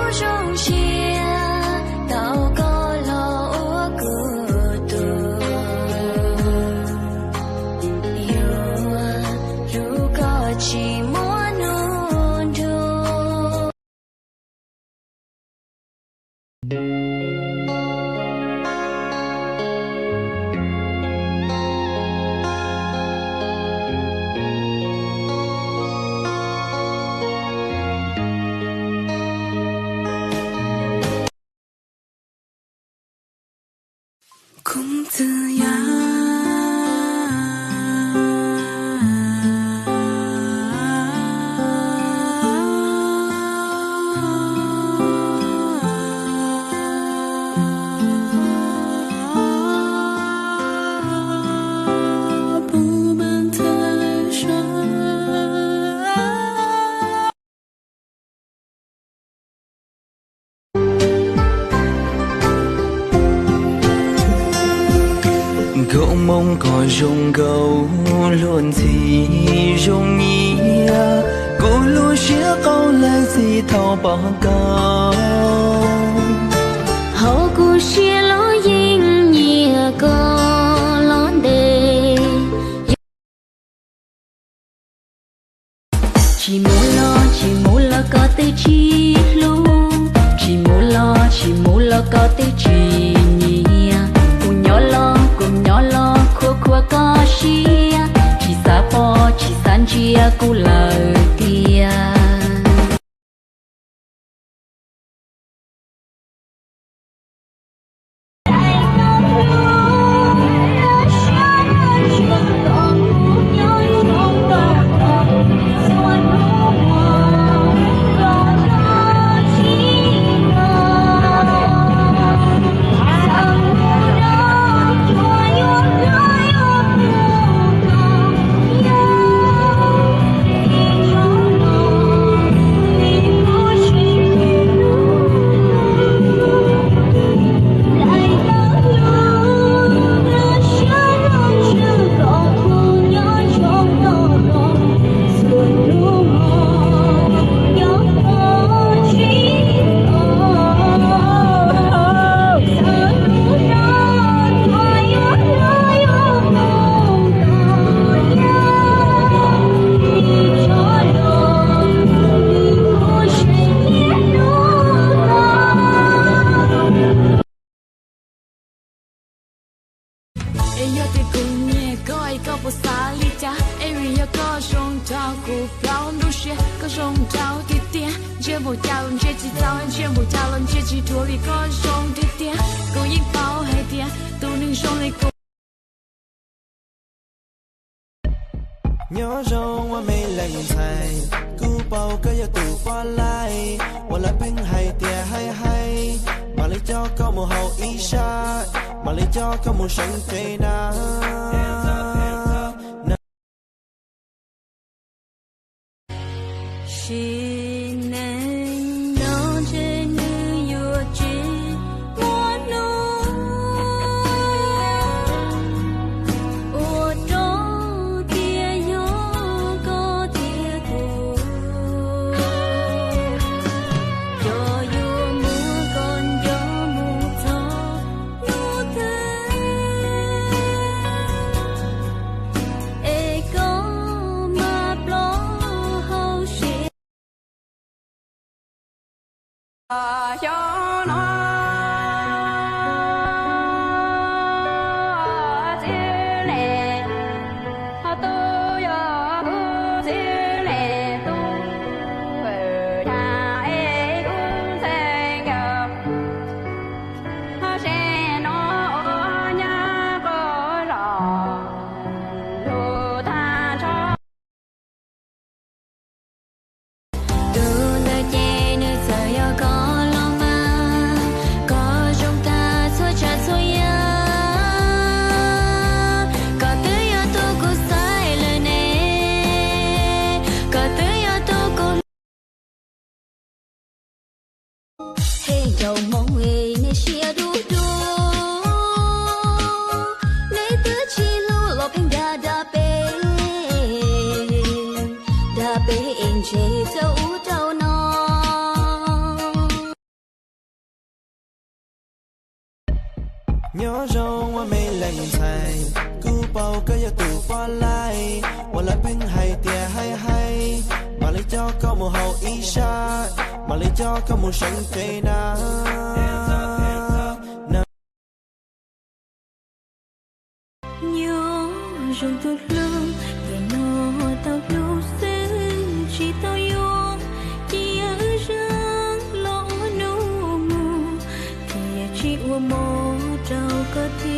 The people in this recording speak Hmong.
Zoo siab tau koj los ua kuv tus, yuav hlub koj tsis muaj hnub nrug. Khum txwv yaj. Nkauj Hmoob koj zoo nkauj, luag ntxhi zoo nyiam, kuv lub siab qaug lawm txij thaum pom koj. Hauv kuv siab los yeej nyiam koj los ntev. Tsis mus los tsis mus los koj twb tsis hlub, tsis mus los tsis mus los koj twb tsis nyiam. Kuv nyob los kuv nyob los khuv khuav koj siab, tsis xav pom tsis xav ntsia kuv lawm tiag. Es yog tias kuv nyiam koj es koj puas xav li cas? Es vim yog koj zoo nrog kuv plaub nruab siab, koj zoo nraug tiag tiag. Ntsia npaum cas los ntsia tsis txaus, ntsia npaum cas los ntsia tsis dhuav vim koj zoo tiag tiag. Kuv yeej paub hais tias tus neeg zoo li kuv. Nyob zoo ua me leej ntxhais, kuv paub koj yog tus poj laib uas lawv pheej hais tias haib haib, mam li coj koj mus haus ib sab, mam li coj koj mus seev tsev na. Sim neej no ntshe nws yuav tsis muaj hnub ua rau tias yog koj thiab kuv, cov yuav muab koj nco mus txog hnub twg es koj mam ploj hauv siab. Xyoo no txiv neej ho tu yog kuv txiv neej tu, cas es kuv ntxhais nkawd ho ze no ua nyab quaj los lus tag nrho. Tus ntawd ces nws txawm yog koj los mas, koj zoo tag txhua tsav txhua yam, koj twb yog tus kuv xaiv lawm ne, koj twb yog tus kuv. Hej nkauj hmoob es nej siab dub dub, nej twb tsis hlub los pheej dag dag peb, dag peb es ntshe txawj ua rau no. Nyob zoo ua me leej ntxhais, kuv paub koj yog tus poj laib uas lawv pheej hais tias haib haib, mam li coj koj mus haus ib sab, mam li coj koj mus seev cev na. Nyob zoo tus hlub, tiam no tau hlub xwb tsis tau yuav, cia wb zeej los ua nus mus, thiaj tsis ua mov rau koj thiab.